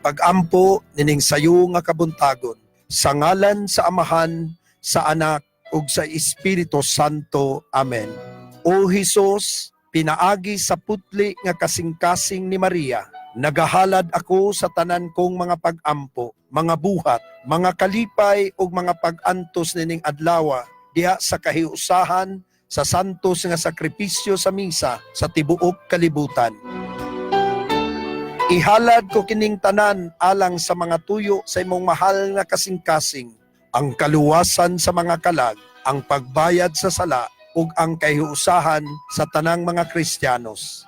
Pag-ampo nining sayo nga kabuntagon sa ngalan sa Amahan, sa Anak ug sa Espiritu Santo. Amen. O Hesus, pinaagi sa putli nga kasing-kasing ni Maria, nagahalad ako sa tanan kong mga pag-ampo, mga buhat, mga kalipay ug mga pag-antos nining adlawa diha sa kahiusahan sa santos nga sakripisyo sa misa sa tibuok kalibutan. Ihalad ko kining tanan alang sa mga tuyo sa imong mahal nga kasing-kasing, ang kaluwasan sa mga kalag, ang pagbayad sa sala ug ang kahiusahan sa tanang mga Kristiyanos.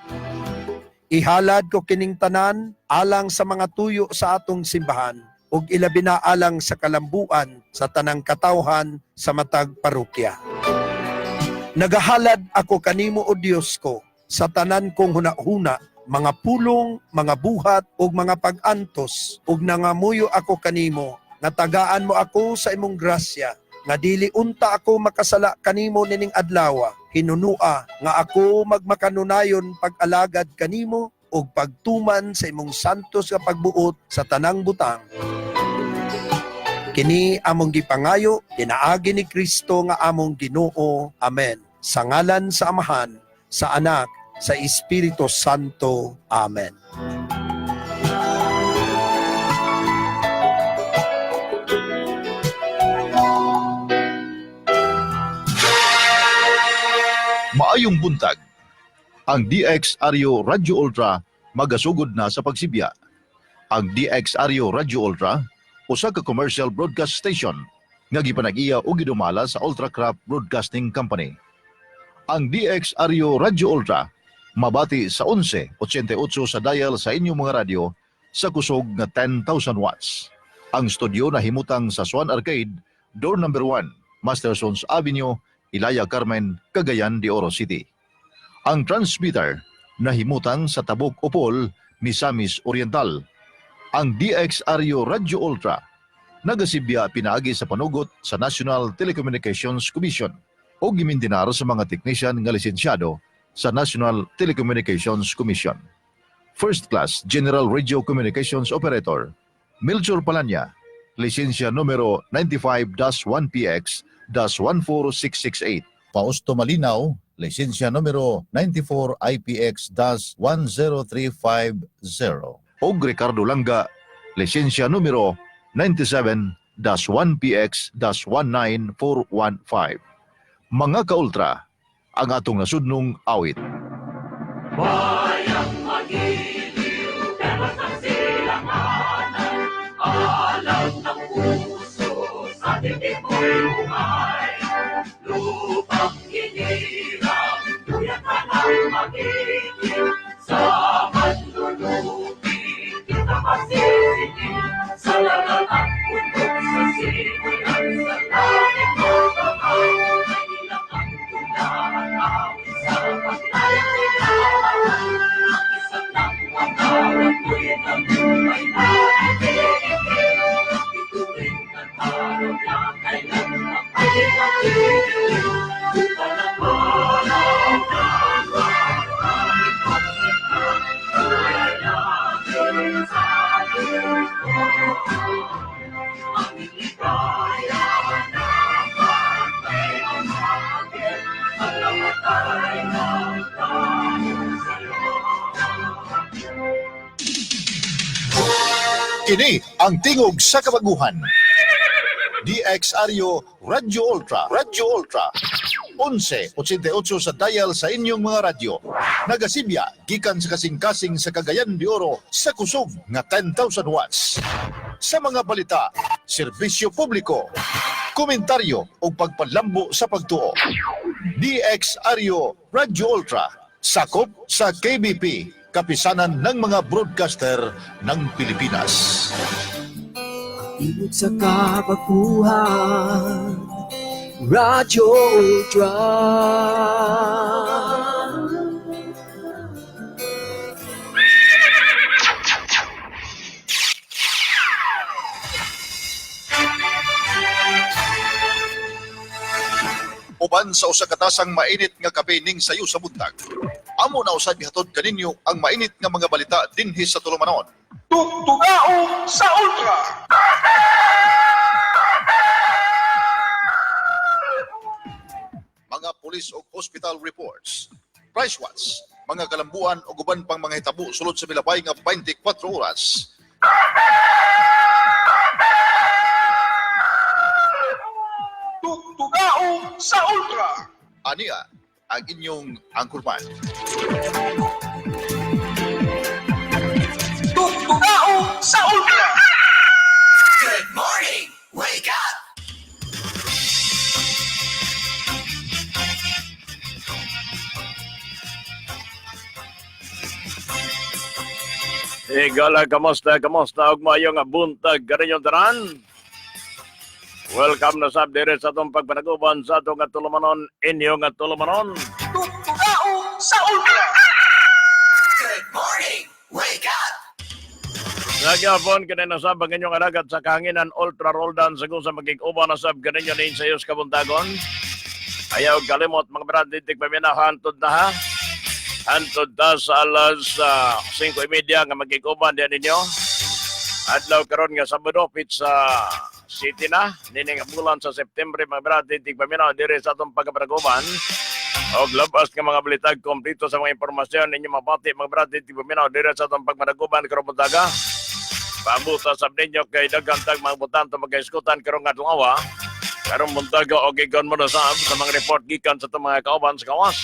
Ihalad ko kining tanan alang sa mga tuyo sa atong simbahan ug ilabi na alang sa kalambuan sa tanang katawhan sa matag parokya. Nagahalad ako kanimo, o Dios ko, sa tanan kong hunahuna, mga pulong, mga buhat ug mga pag-antos, ug nangamuyo ako kanimo nga tagaan mo ako sa imong grasya nga dili unta ako makasala kanimo nining adlaw, hinunua nga ako magmakanunayon pag-alagad kanimo ug pagtuman sa imong santos nga pagbuot sa tanang butang. Kini among gipangayo pinaagi ni Kristo nga among Ginoo. Amen. Sa ngalan sa Amahan, sa Anak, sa Espiritu Santo. Amen. Maayong buntag. Ang DXRU Radio Ultra magasugod na sa pagsibya. Ang DXRU Radio Ultra usa ka commercial broadcast station nga gipanag-iya og gidumala sa Ultracraft Broadcasting Company. Ang DXRU Radio Ultra mabati sa 11.88 sa dial sa inyong mga radyo sa kusog nga 10,000 watts. Ang studio na himutang sa Swan Arcade, door number 1, Mastersons Avenue, Ilaya, Carmen, Cagayan de Oro City. Ang transmitter nahimutang sa Tabuk Opol, Misamis Oriental. Ang DXRU Radio Ultra nagasibya pinaagi sa panugot sa National Telecommunications Commission o gimindinar sa mga teknisyan nga lisensyado sa National Telecommunications Commission. First Class General Radio Communications Operator, Melchor Palanya, lisensya numero 95-1PX-14668. Fausto Malinaw, lisensya numero 94 IPX-10350. Og Ricardo Langa, lisensya numero 97-1PX-19415. Mga kaultra, ang atong nasudnong awit. Bayang magiliw, pero sa silanganan, alam ng puso, sa dibdib mo'y buhay. Lupang hinirang, puyat ka ng magiging, sa manlulupi, kita masisingil, sa lagat at bundok, sa simoy at sa langit mo kamay, may ilang ang tula at awit sa paglayang nila. Ang isang lang ang bawat buwit ang buhay na itigitil. Bituin at araw na kailan ang aking magiging. Lupa ng araw ng aking pagsikat, buhay natin sa dito. Aming ligaya na pagkay ang akin, ang namatay ng tayo sa'yo. Kini ang tingog sa kabaguhan. DXRU Radio Ultra, Radio Ultra. 11.88 sa dial sa inyong mga radyo. Nagasibya gikan sa kasing-kasing sa Cagayan de Oro sa kusog nga 10,000 watts. Sa mga balita, serbisyo publiko, komentaryo o pagpalambo sa pagtuo. DXRU Radio Ultra, sakop sa KBP, kapisanan ng mga broadcaster ng Pilipinas. Tingog sa kabaguhan, Radyo Ultra. Uban sa usa ka tasang mainit nga kape ning sayo sa buntag. Amo na usab ihatod kaninyo ang mainit nga mga balita dinhi sa tulumanon. Tugtugaon sa Ultra. Mga pulis og hospital reports, price watch, mga kalambuan ug uban pang mga hitabo sulod sa milabay nga 24 oras. Tugtugaon sa Ultra. Ania ang inyong angkurman. Tugtugaon sa Ultra. Higala, kamusta, kamusta, ug maayong buntag kaninyong tanan. Welcome na sab dire sa atong pagpanaguban sa atong tulumanon, inyong tulumanon. Tugtugaon sa Ultra. Nagyapon kini na sab ang inyong alagad sa kahanginan Ultra Roldan sa kung sa magkikuba na sab kaninyo din sa iyos kabuntagon. Ayaw kalimot mga brad, ditik pamina, hantod na ha. Hantod ta sa alas 5:30 nga magkikuban diyan ninyo. Adlaw karon nga Sabado sa City na nining bulan sa September mga brad, titig paminaw diri sa atong pagkapanaguban. Og labas nga mga balitag kompleto sa mga impormasyon ninyo mabati mga brad, titig paminaw diri sa atong pagpanaguban karong buntaga. Pabuta sab ninyo kay daghan tag mga butante magaiskutan karong adlaw. Karong buntaga og igon mo na sab sa mga report gikan sa atong mga kauban sa kawas.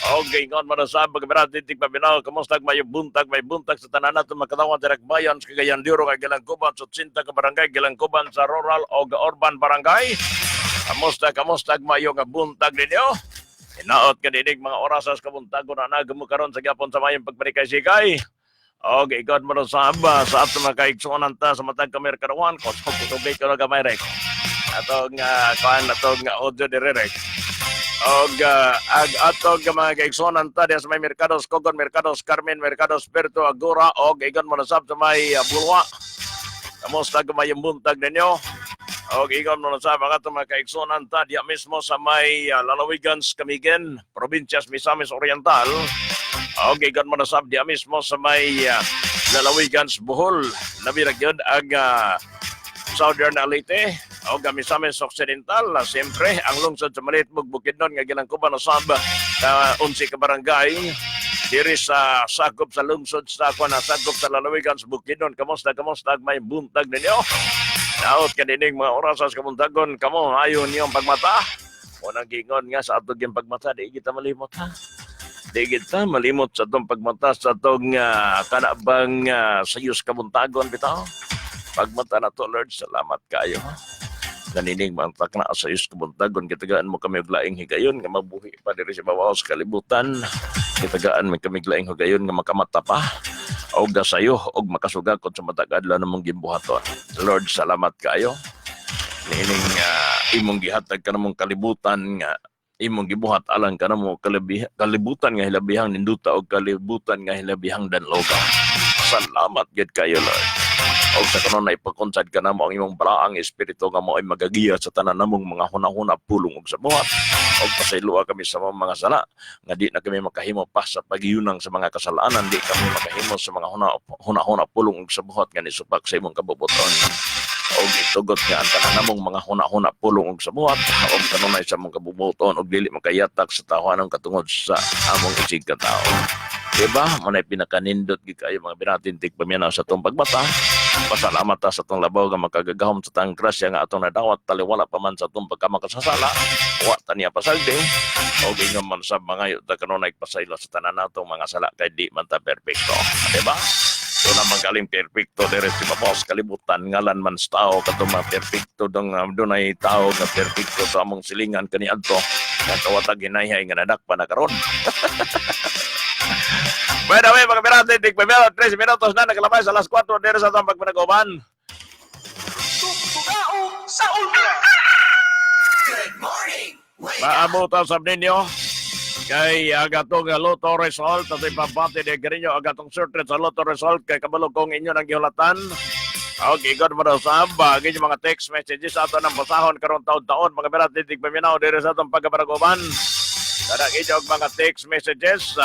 Og ingon mo na sab mga brad, titig paminaw kamusta may buntag, may buntag sa tanan nato makatawan sa bayan sa Cagayan de Oro kay gilangkuban sa 80 ka barangay, gilangkuban sa rural o urban barangay. Kamusta, kamusta mayo nga buntag ninyo? Hinaot ka dinig mga orasas kabuntagon na nagamo karon sa gyapon sa mayong pagparikay-sikay. Og ikot mo na sa aba sa ato mga kaigsuonan ta sa matag kamer karawan ko sa tubig ko na gamay rek. Atong kuan atong audio dire rek. Og ag atong mga kaigsuonan ta diya sa may Mercados Kogon, Mercados Carmen, Mercados Berto Agura og igon mo na sab sa may Bulwa. Kamusta gumayong buntag ninyo? Og ingon mo na sa mga atong mga kaigsuonan ta diya mismo sa may lalawigan sa Camiguin, probinsya sa Misamis Oriental. Og ingon mo na sab diya mismo sa may lalawigan sa Bohol, labi ra gyud ang Southern Leyte og ang Misamis Occidental. Siyempre, ang lungsod sa Malitbog, Bukidnon nga gilangkuban na sab na 11 ka barangay diri sa sakop sa lungsod sa kuan na sakop sa lalawigan sa Bukidnon. Kamusta, kamusta may buntag ninyo? Daot kanining mga oras sa kabuntagon kamo ayon niyong pagmata. Unang gingon nga sa atong yung pagmata, di kita malimot ha. Di kita malimot sa atong pagmata sa atong kanabang sayos kabuntagon bitaw. Pagmata na to, Lord, salamat kayo. Nanining mantak na sa iyos kabuntagon, kitagaan mo kami og laing higayon nga mabuhi pa diri sa babaw sa kalibutan. Kitagaan mo kami og laing higayon nga makamata pa og sayo og makasugakot sa matag adlaw namong gibuhaton. Lord, salamat kayo. Niining imong gihatag kanamong kalibutan nga imong gibuhat alang kanamo kalibutan nga hilabihang ninduta og kalibutan nga hilabihang danloga. Salamat gid kayo, Lord. Og sa kanon na ipagkonsad ka namo ang imong balaang espiritu nga mao ay magagiya sa tanan namong mga hunahuna, pulong ug sa buhat. Og pasayloa kami sa mga sala nga di na kami makahimo pa sa pagyunang sa mga kasalanan, di kami makahimo sa mga hunahuna, pulong ug sa buhat nga nisupak sa imong kabubuton. Og itugot nga ang tanan namong mga hunahuna, pulong ug sa buhat og kanunay sa among kabubuton og dili makayatak sa tawanan katungod sa among isig katao. Diba? Manay pinakanindot gid kayo mga binatintik paminaw sa atong pagbata. Pasalamat ta sa atong labaw nga makagagahom sa tang grasya nga atong nadawat taliwala pa man sa atong pagkamakasasala. Wa ta niya pasaldi. Og ingon man sa mga ta kanunay pasaylo sa tanan natong mga sala kay di man ta perpekto. Diba? So naman galing perpekto dire sa ibabaw sa kalibutan ngalan man sa tao katong mga perpekto dong dunay tao nga perpekto sa among silingan kaniadto katawatag hinayhay nga nadakpa na karon. By the way, mga pirate, tig pamela, 3 minutos na nakalabay sa alas 4 dito sa atong pagpanaguban. Tugtugaon sa Ultra. Maabutan sa ninyo kay agatong Lotto result at ipabati ni Grinyo agatong certain sa Lotto result kay kabalo kong inyo ng gihulatan. Okay, good mo daw sa bagay yung mga text messages ato ng basahon karon taon-taon mga pirate, tig paminaw dito sa atong pagpanaguban. Kada inyo og mga text messages.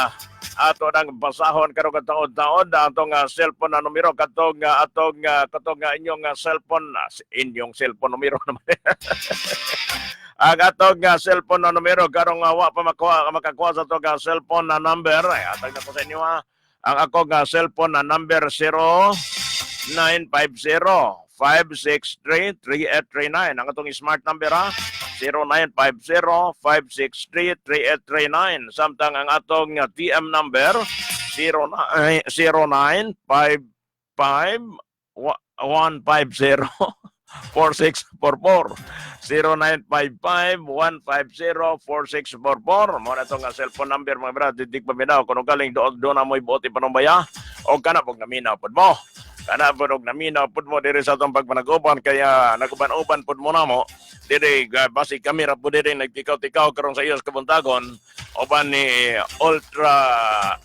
Ato nang basahon karon taod-taod atong cellphone na numero katong atong katong inyong cellphone, inyong cellphone numero naman. Ang atong cellphone na numero karong wa pa makakuha sa atong cellphone na number ay atag na ko sa inyo ha. Ang ako nga cellphone na number 0950 563 3839. Ang atong Smart number ha, 0950 563 3839. Samtang ang atong TM number 09 0955 150 4644, 0955-150-4644. Mao na itong cellphone number, mga brad. Titik paminaw. Kung galing doon, doon na mo'y buot ipanumbaya o kana pag naminaw pod mo. Kana pod og naminaw pod mo diri sa atong pagpanag-uban kaya naguban-uban pod mo namo diri basi kami ra pod diri nagtikaw-tikaw karon sa iyos kabuntagon uban ni Ultra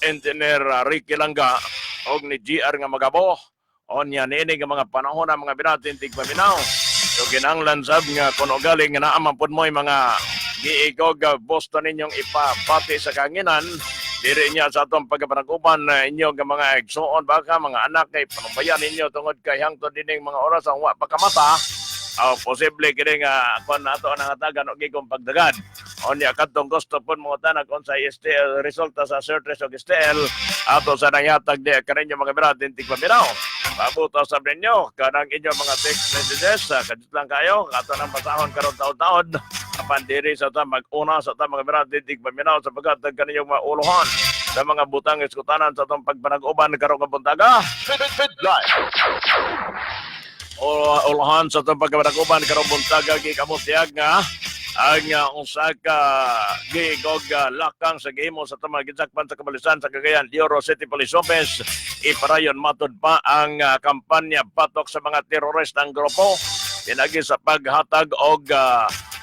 Engineer Ricky Langga og ni GR nga magabo. Onya niini nga mga panahon na, mga biratin tigpaminaw. So kinahanglan sab nga kuno galing nga naa man pud mo'y mga giigog Boston ninyong ipapati sa kanginan diri niya sa atong pagkapanag-uban inyo nga mga igsuon, baka mga anak kay panumbayan ninyo tungod kay hangtod dining mga oras ang wa pa kamata aw posible kini nga kon ato ang hatagan og igong pagdagad. Onya kadtong gusto pud mo tanag unsa STL resulta sa Surtres og STL, ato sa nanghatag di kaninyo, mga biratin tigpaminaw. Pabuto sa ninyo kanang inyong mga text messages, kadiyot lang kayo ato nang basahon karon taon-taon apan diri sa ta mag-una sa ta, mga biratin tigpaminaw, sa paghatag kaninyong mauluhan sa mga butang iskutanan sa atong pagpanag-uban karong kabuntaga. O ulahan sa atong pagpanag-uban karong buntaga, gikamot-yag nga ang usa ka giigog lakang sa gihimo sa atong mga ginsakpan sa kabalisan sa Cagayan de Oro City Police Office. Iparayon matod pa ang kampanya batok sa mga teroristang grupo pinagi sa paghatag og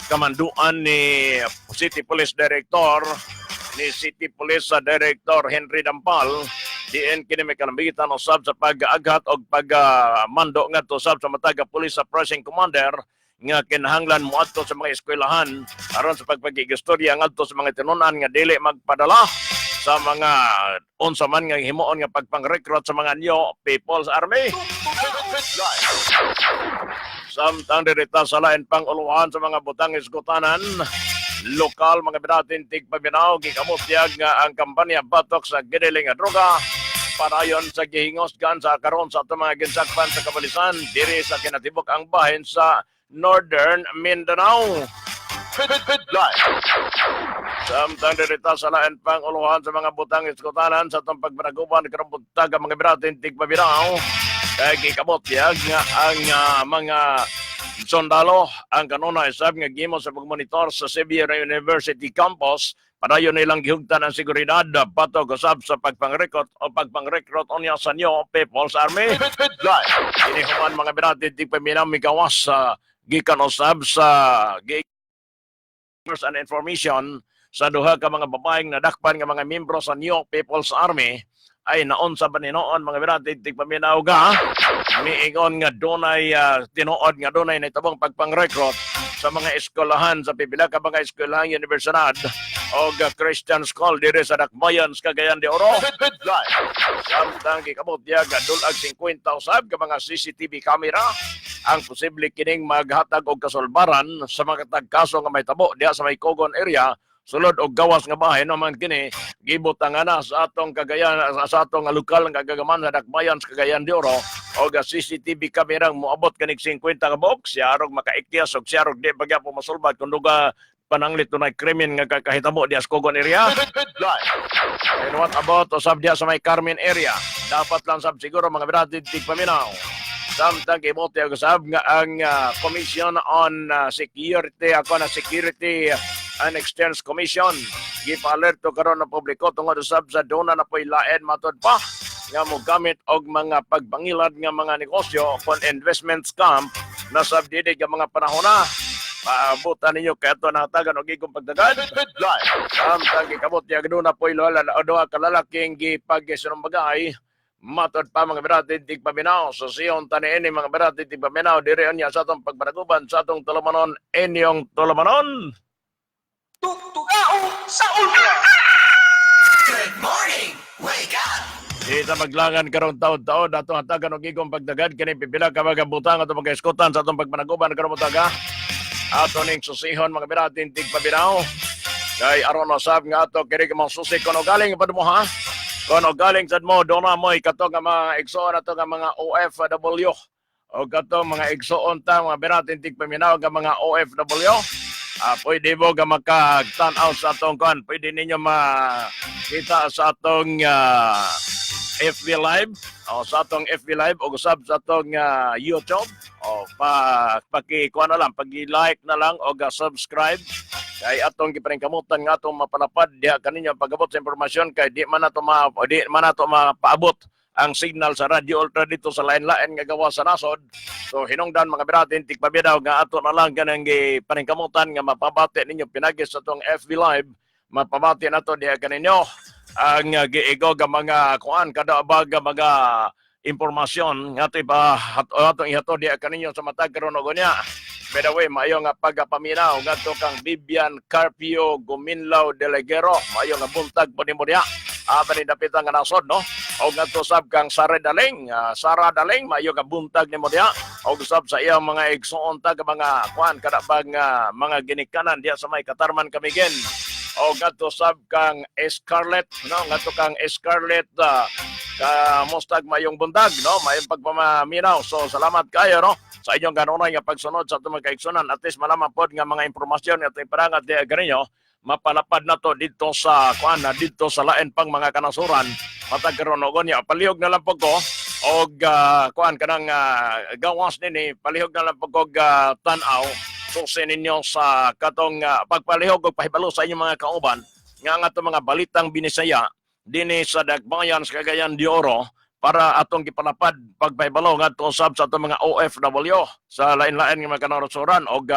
kamanduan ni City Police Director Henry Dampal, diin kini may kalambigitan usab sa pag-aghat og pagmando ngadto usab sa matag police precinct commander nga kinahanglan moadto sa mga eskwelahan aron sa pagpagigistorya ngadto sa mga tinunan nga dili magpadala sa mga unsa man nga himuon nga pagpang-recruit sa mga New People's Army. Samtang dirita sa lain pang uluhan sa mga butang isgutanan lokal, mga binatin tigpaminaw, gikamutyag nga ang kampanya batok sa giniling nga droga padayon sa gihingos gan sa karon sa atong mga ginsakpan sa kabalisan diri sa kinatibuk ang bahin sa Northern Mindanao. Samtang dirita sa lain pang uluhan sa mga butang iskutanan sa atong pagpanaguban karong buntaga, mga biratin tigpaminaw, kay gikamutyag nga ang mga sundalo ang kanunay sab nga gimo sa pagmonitor sa Xavier University Campus padayon nilang gihugtan ang seguridad batok usab sa pagpang-recruit o pagpang-recruit unya sa New People's Army. Kini human, mga birati tigpaminaw, migawas sa gikan usab sa and information sa duha ka mga babaeng nadakpan nga mga membro sa New People's Army ay naon sa baninoon, mga birati tigpaminaw, ga miingon nga dunay tinuod nga dunay nahitabong pagpang-recruit sa mga eskwelahan sa pipila ka mga eskwelahan universidad o Christian School diri sa Dakbayan sa Cagayan de Oro. Samtang gikamutyag dulag 50 usab ka mga CCTV camera ang posible kining maghatag og kasulbaran sa mga tagkaso nga may tabo diha sa may Cogon area, sulod og gawas nga bahay naman kini gibutangan na sa atong Cagayan sa atong lokal nga gagaman sa Dakbayan sa Cagayan de Oro og CCTV camera moabot kanig 50 ka buok siya arog makaikyas og siya arog di pagyapon masulbad kung duga pananglit dunay krimen nga kakahitabo diha sa Cogon area. And what about usab diha sa may Carmen area? Dapat lang sab siguro, mga birati tigpaminaw. Samtang gibote og usab nga ang Commission on Security ako na Security and Exchange Commission gipaalerto karon ng publiko tungod usab sa duna na po'y lain matod pa nga mogamit og mga pagbangilad nga mga negosyo kon investment scam na sab dili nga mga panahon na. Maabutan ninyo kay ato nahatagan og igong pagdagad. Samtang gikabot niya na po'y lola o duha ka lalaking gipagsinumbagay matod pa, mga birati tigpaminaw, sa siyon taniini, mga birati tigpaminaw, diri unya sa atong pagpanaguban sa atong tulumanon, inyong tulumanon. Tugtugao sa Ultra! Good morning! Di ta maglangan karong taon-taon atong hatagan og igong pagdagad kini pipila ka mga butang atong pagkaiskutan sa atong pagmanaguban karong butaga. Ato ning susihon, mga biratin tigpaminaw. Kay aron usab nga ato kini ka mga susi kono galing pa mo ha. Kono galing sad mo duna mo'y kato nga mga igsoon ato nga mga OFW o kato mga igsoon ta, mga biratin tigpaminaw, nga mga OFW. Ah, pwede mo nga makagtan-aw sa atong kuan. Pwede ninyo makita sa atong FB Live o sa atong FB Live o usab sa atong YouTube o pa paki kuan na lang, pagi-like na lang o ga subscribe kay atong gipaningkamutan nga atong mapalapad diha kaninyo pag-abot sa impormasyon kay di man nato mapaabot ang signal sa Radio Ultra dito sa lain-lain nga gawa sa nasod. So hinungdan, mga biratin tigpaminaw, nga ato na lang kanang gipaningkamutan nga mapabati ninyo pinagi sa atong FB Live, mapabati nato diha kaninyo ang giigo nga mga kuan kada bag nga mga impormasyon nga ato ipa atong ihatod diha kaninyo sa matag karon og unya. By the way, maayo nga pagapaminaw ngadto kang Vivian Carpio Guminlaw Delegero. Maayo nga buntag po nimo diha. Apan ni dapitan nga nasod, no? Og ngadto sab kang Sara Daling, Sara Daling, maayo nga buntag nimo diha. Og sab sa iyang mga igsoon ta nga mga kuan kada bag nga mga ginikanan diha sa may Katarman, Camiguin. O ngadto sab kang Scarlett, no? Ngadto kang Scarlett, kamustag, mayong buntag, no? Mayong pagpamaminaw. So salamat kayo, no? Sa inyong kanunay nga pagsunod sa atong mga kaigsunan, at least malaman pod nga mga impormasyon nga atong iparangat diha kaninyo mapalapad na to dito sa kuan na dito sa lain pang mga kanasuran matag karon og unya. Palihog na lang po ko og kuan kanang gawas nini, palihog na lang po ko og tan-aw susi ninyo sa katong pagpalihog og pahibalo sa inyong mga kauban nga ang atong mga balitang Binisaya dinhi sa Dakbayan sa Cagayan de Oro para atong gipalapad pagpahibalo ngadto usab sa atong mga OFW sa lain-lain nga mga kanasuran. Og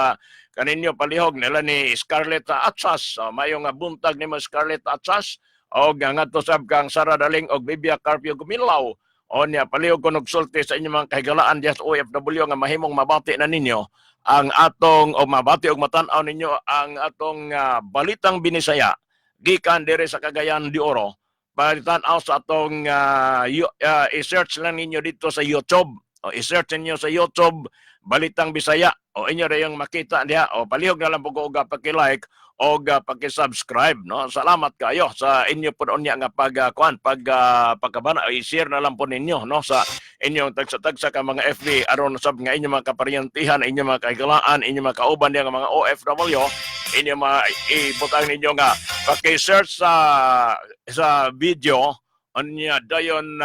kaninyo palihog nila ni Scarlett Atsas. So, mayo nga buntag nimo, Scarlett Atsas, og ngadto sab kang Sara Daling og Bibia Carpio Gumilaw. O niya palihog ko nagsulti sa inyong mga kahigalaan diya sa OFW nga mahimong mabati na ninyo ang atong o mabati og matan-aw ninyo ang atong balitang Binisaya gikan diri sa Cagayan de Oro. Palitan-aw sa atong i-search lang ninyo dito sa YouTube o i-search ninyo sa YouTube Balitang Bisaya o inyo rin yung makita diha o palihog na lang po ko og paki-like o paki-subscribe, no? Salamat kayo sa inyo po unya nga pag kuan pag pagkabana. I-share na lang po ninyo, no, sa inyong tagsa-tagsa ka mga FB aron sab nga inyong mga kaparyantihan, inyong mga kahigalaan, inyong mga kauban diha nga mga OFW, inyong mga ibutang ninyo nga paki-search sa video unya dayon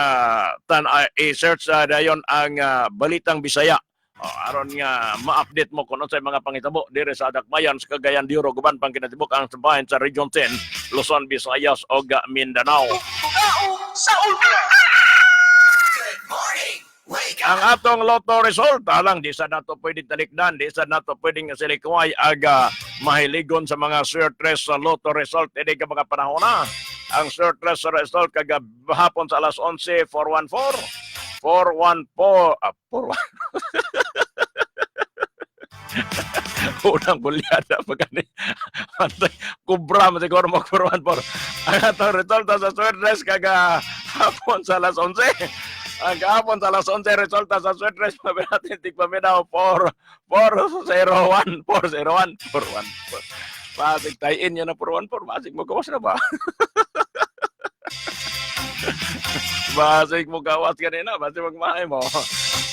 tan i-search dayon ang Balitang Bisaya. Oh, aron nga ma-update mo kung unsay mga pangitabo diri sa Dakbayan sa Cagayan de Oro guban pang kinatibuk-ang sa sa Region 10, Luzon, Visayas ug Mindanao. Sa Ultra! Ang atong lotto result alang di sa nato pwedeng talikdan, di sa nato pwedeng silikway aga mahiligon sa mga surtres sa lotto result ini ka mga panahon na. Ang surtres sa result kagahapon sa alas 11, 414 414, 41. Unang bulyada pa gani. Antay, kubra mo siguro mag 414. Ang atong resulta sa surtres kagahapon sa alas 11. Ang kahapon sa alas 11, resulta sa sweatres natin tigpaminaw 4 401 401 414. Basig tayin niya na 414, basig mo gawas na ba? Basig mo gawas kanina, basig magmahay mo.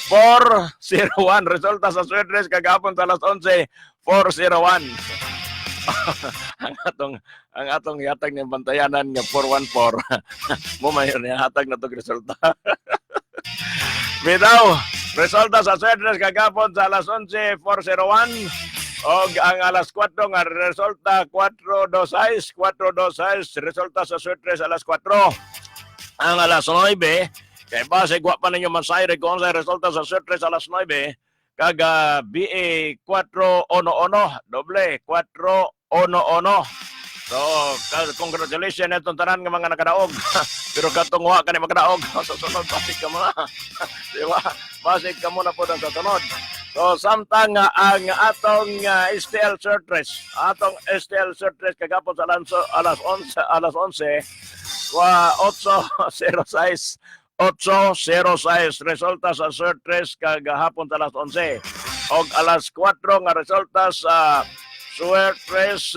401 resulta sa sweatres kagahapon sa alas 11, 401. Ang atong yatag ng bantayanan nga 414 mo mayor niya hatag na tong resulta. Bitaw, resulta sa sweatres kagahapon sa alas 11, 401, og ang alas 4 nga resulta, 426 426 resulta sa sweatres alas 4. Ang alas 9 kay base wa pa ninyo masayre kung sa resulta sa sweatres alas 9 kaga BA 411, doble 411. So, congratulations itong tanan nga mga nakadaog. Pero katong wa kani makadaog sa sunod, basig ka muna. Di ba? Basig ka muna po sa sunod. So samtang ang atong STL Search, atong STL Search kagapon sa alas 11, alas 11 kwa 806, 806 resulta sa Search kagahapon sa alas 11 og alas 4 nga resulta sa Search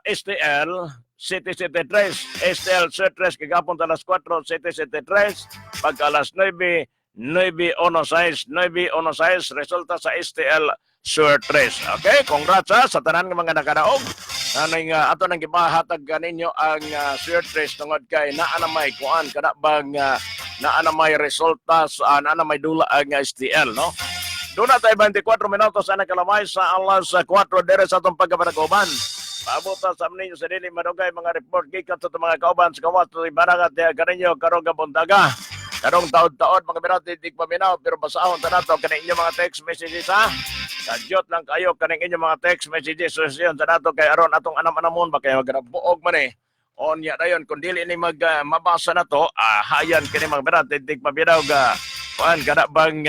STL 773. STL Search kagahapon sa alas 4, 773. Pag alas 9, 916, 916 resulta sa STL Search. Okay, congrats ha, sa tanan nga mga nakadaog. Anay nga ato nang gipahatag kaninyo ang search tungod kay naa na may kuan kada bang naa na may resulta sa naa na may dula ang STL, no? Doon na tayo 24 minutos ang nakalamay sa alas 4 dere sa atong pagkapanag-uban. Paabot sa ninyo sa dili madugay mga report gikan sa atong mga kauban sa gawas sa baragat diha kaninyo karong kabuntaga. Karong taod-taod, mga birati, di paminaw, pero basahon ta nato kaning inyong mga text messages, ha. Kadyot lang kayo kaning inyong mga text messages. So siyon sa nato kay aron atong anam-anamon ba kay magbuog man eh. Onya dayon kung dili ni mag mabasa na to, hayan kini mga birati, di paminaw ga kuan kada bang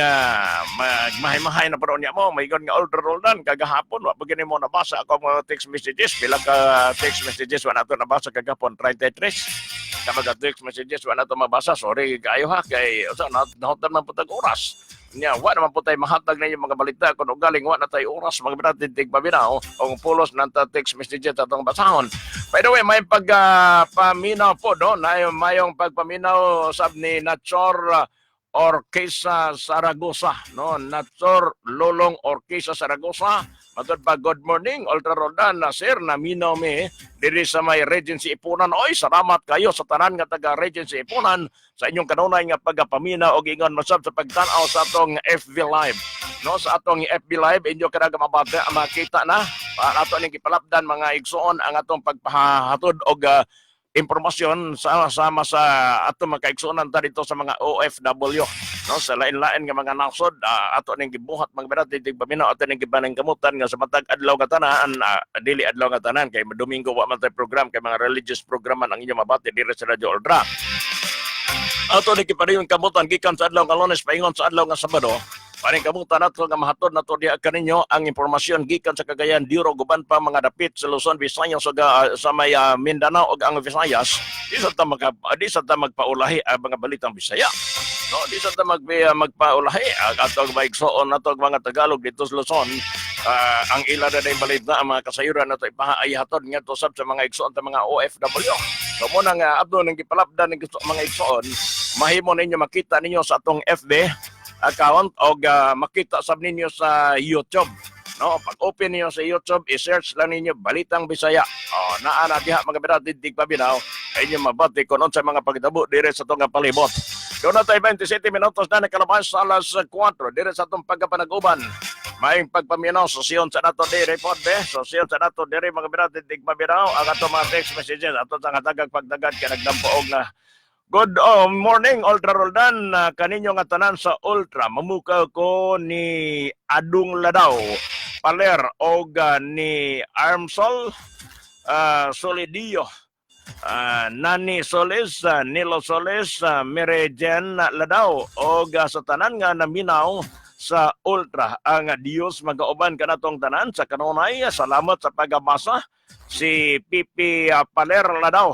magmahay-mahay na pero niya mo may nga Ultra Roldan kagahapon wa pa gini mo nabasa ako mga text messages. Pila ka text messages wa nato nabasa kagahapon? 33 ka mga text messages wa nato mabasa. Sorry kaayo ha, kay usa na nahutan man pud tag oras nya. Wa naman po tayo mahatag na yung mga balita kung ugaling wa na tayo oras, mga birati, tig paminaw o pulos ng ta text messages atong basahon. By the way, may pag paminaw po, no, na mayong pagpaminaw sab ni Nachor Orquesa Saragosa, no? Nachor Lolong Orquesa Saragosa. Matod pa, "Good morning, Ultra Roldan na sir, naminaw mi diri sa may Regency Ipunan." Oy, salamat kayo sa tanan nga taga Regency Ipunan sa inyong kanunay nga pagapaminaw og ingon masab sa pagtan-aw sa atong FB Live. No, sa atong FB Live inyo kada mabate makita na para ato ning gipalapdan, mga igsuon, ang atong pagpahatod og impormasyon sa sama sa atong mga kaigsuonan ta dito sa mga OFW, no, sa lain-lain nga mga nasod. Ato ning gibuhat, mga birati, tig paminaw, ato ning gipaningkamutan nga sa matag adlaw nga tanan, dili adlaw nga tanan kay Domingo wa man tay program, kay mga religious program man ang inyong mabati diri sa Radyo Ultra. Ato ning gipadayon kamutan gikan sa adlaw nga Lunes paingon sa adlaw nga Sabado. Paningkamutan nato nga mahatod nato diha kaninyo ang impormasyon gikan sa Cagayan de Oro, guban pa mga dapit sa Luzon, Visayas ug sa may Mindanao ug ang Visayas. Di sa ta magpaulahi ang mga balitang Bisaya. No, di sa ta magpaulahi ang atong maigsoon nato ang mga Tagalog dito sa Luzon. Ang ila na yung balita, ang mga kasayuran nato ipahaay hatod ngadto sab sa mga igsoon ta mga OFW. So mo na nga abdo nang gipalapdan ng gusto mga igsoon, mahimo ninyo makita ninyo sa atong FB account o makita sab ninyo sa YouTube. No, pag open niyo sa YouTube, i-search lang ninyo Balitang Bisaya. Oh, naa na diha, mga birati, dig paminaw, inyo mabati kung unsa mga pagtabo dire sa atong nga palibot. Doon na tayo 27 minutos na nakalabas sa alas 4 dire sa atong pagkapanag-uban. Maayong pagpaminaw sa siyon sa nato dire pod be. So siyon sa nato dire, mga birati, dig paminaw ang atong mga text messages ato sa katagag pagdagad kay nagdampo na. "Good, oh, morning, Ultra Roldan. Kaninyo nga tanan sa Ultra. Mamukaw ko ni Adung Ladaw, Paler og ni Armsol Solidio. Nani Solis, Nilo Solis, Mary Jen Ladaw og sa tanan nga naminaw sa Ultra. Ang Dios magauban kanatong tanan sa kanunay. Salamat sa pagabasa." Si Pipi Paler Ladaw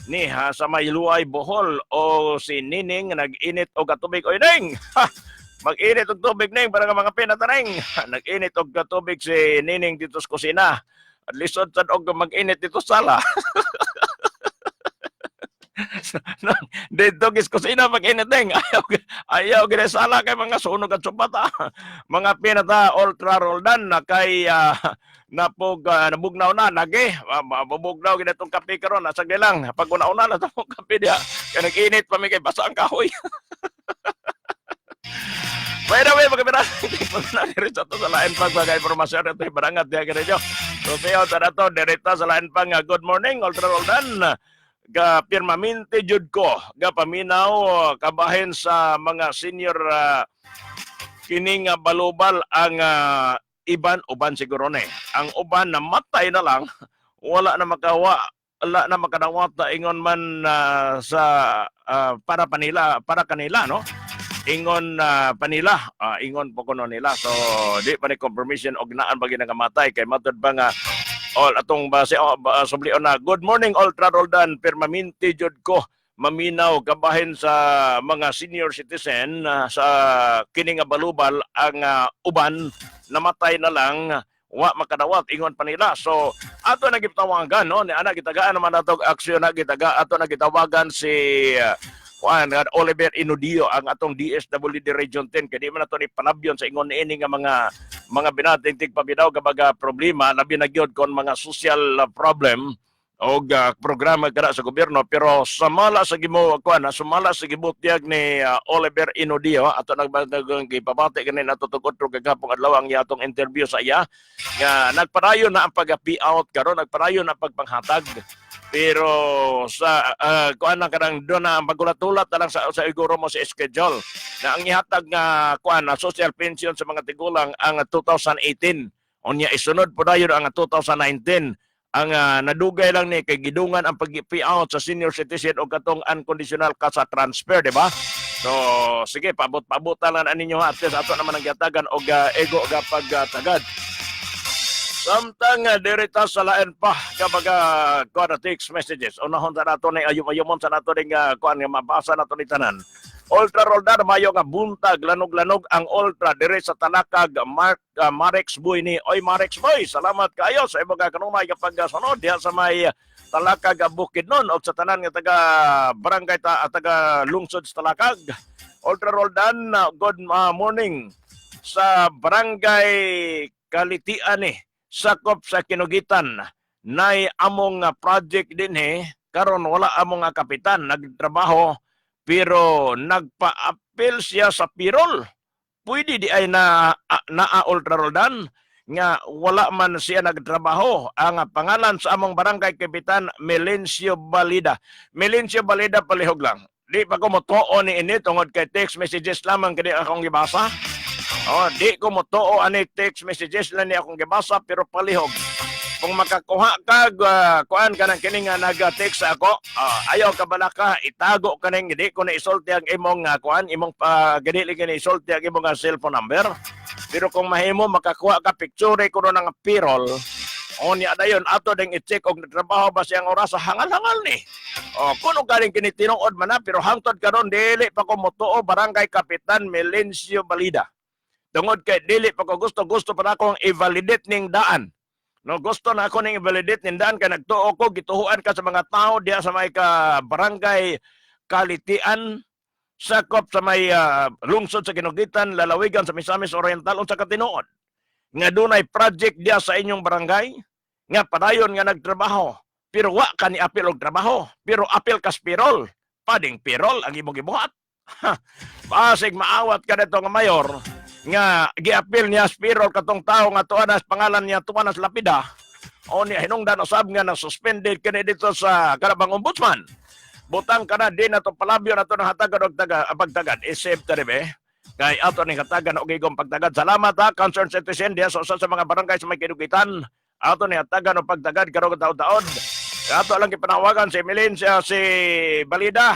ni ha, sa may Luay, Bohol, o si Nining nag-init og tubig. Oy Ning! Ha! Mag-init og tubig, Ning, para nga mga pinataning. Nag-init og tubig si Nining dito sa kusina. At lisod sad og mag-init dito sa sala. Dito gis kusina mag-init, Ning. Ayaw ayaw gid sala kay mga sunog at supata. Mga pinata, Ultra Roldan, na kay napog nabugnaw na nage mabugnaw gid itong kape karon. Nasa lang pag una-una na itong kape diha kay nag-init pa mi kay basa ang kahoy. By the way, mga pira, na diri sa to sa lain pag mga impormasyon ito barangat diha kaninyo. So sayo sa nato direkta sa lain pang "Good morning, Ultra Roldan. Ga pirmaminti jud ko ga paminaw kabahin sa mga senior kining balubal ang iban uban siguro ni. Ang uban namatay na lang, wala na makawa, wala na makadawat ingon man sa para panila para kanila, no?" Ingon panila, ingon po kuno nila. So di pa ni confirmation og naan ba ginangamatay kay matud ba nga all atong base oh, ba, sublion na. Good morning, Ultra Roldan, permanente jud ko maminaw kabahin sa mga senior citizen sa kini nga balubal, ang uban namatay na lang, wa makadawat, ingon pa nila. So ato na gitawagan, no, ni ana gitagaan naman nato og aksyon na gitaga, ato na gitawagan si kuan Oliver Inudio, ang atong DSWD Region 10, kay di man nato ni panabyon sa ingon niini nga mga binating tigpaminaw kabaga problema, labi na gyud kon mga social problem og programa kada sa gobyerno. Pero sumala sa gimo kuan, sumala sa gibutyag ni Oliver Inudio, ato nagbandagang gipabati ganin ato tug otro gagapong adlaw ang atong interview sa iya nga nagpadayon na ang pag-pay out karon, nagpadayon na ang pagpanghatag, pero sa kuan lang kanang doon na magulat-ulat na lang sa iguro mo sa schedule na ang ihatag nga kuan na social pension sa mga tigulang ang 2018, unya isunod po dayon ang 2019. Ang nadugay lang ni kay gidungan ang pag-pay out sa senior citizen o katong unconditional cash transfer, di ba? So sige, paabot-paabot lang na ninyo ha, at least ato naman ang gihatagan og ego ga pagtagad. Samtang diri ta sa lain pa kapag kuan na text messages, unahon sa nato ni ayum-ayumon sa nato ning kuan nga mabasa nato ni tanan. Ultra Roldan, mayo nga buntag, lanog-lanog ang Ultra dire sa Talakag, Mark Marex Boy ni. Oy Marex Boy, salamat kaayo sa imong kanunay nga pagsunod diha sa may Talakag, Bukidnon, og sa tanan nga taga barangay ta taga lungsod sa Talakag. Ultra Roldan, good morning sa barangay Kalitian eh, sakop sa Kinugitan. Nay among project dinhi karon, wala among kapitan nagtrabaho pero nagpa-apil siya sa payroll. Pwede di ay na naa, Ultra Roldan, nga wala man siya nagtrabaho? Ang pangalan sa among barangay kapitan, Melencio Balida. Melencio Balida, palihog lang. Di pa ko motuo ni ini tungod kay text messages lamang kini akong gibasa. Oh, di ko motuo ani, text messages lang ni akong gibasa, pero palihog. Kung makakuha ka kuan ka ng kini nga nag-text ako, ayaw ka balaka, itago ka ning di ko na isulti ang imong kuan, imong gani ni isulti ang imong cellphone number. Pero kung mahimo makakuha ka picture ko ng payroll, o niya dayon ato ding i-check og nagtrabaho ba siyang oras sa hangal-hangal ni. O kuno galing kini tinuod man na, pero hangtod karon dili pa ko motuo, Barangay Kapitan Melencio Balida. Tungod kay dili pa ko gusto, gusto pa na akong i-validate ning daan. No, gusto na ako ning i-validate ning daan kay nagtuo ko gituhuan ka sa mga tao diha sa may ka barangay Kalitian, sakop sa may lungsod sa Kinugitan, lalawigan sa Misamis Oriental, unsa ka tinuod nga dunay project diha sa inyong barangay nga padayon nga nagtrabaho pero wa ka ni apil og trabaho pero apil kas payroll, pading payroll ang imong gibuhat? Basig maawat ka nito nga mayor nga giapil niya sa payroll katong tao nga tuanas pangalan niya tuanas Lapida, o niya hinungdan usab nga na suspended kini dito sa kanabang ombudsman. Butang kana di na to palabyo na to ng hatagan og taga pagtagad isip ta be kay ato ning hatagan og igong pagtagad. Salamat ha, concerned citizen diha sa usa sa mga barangay sa may Kinugitan, ato ni hatagan og pagtagad karong taon-taon. Ato lang gipanawagan si Melincia, si Balida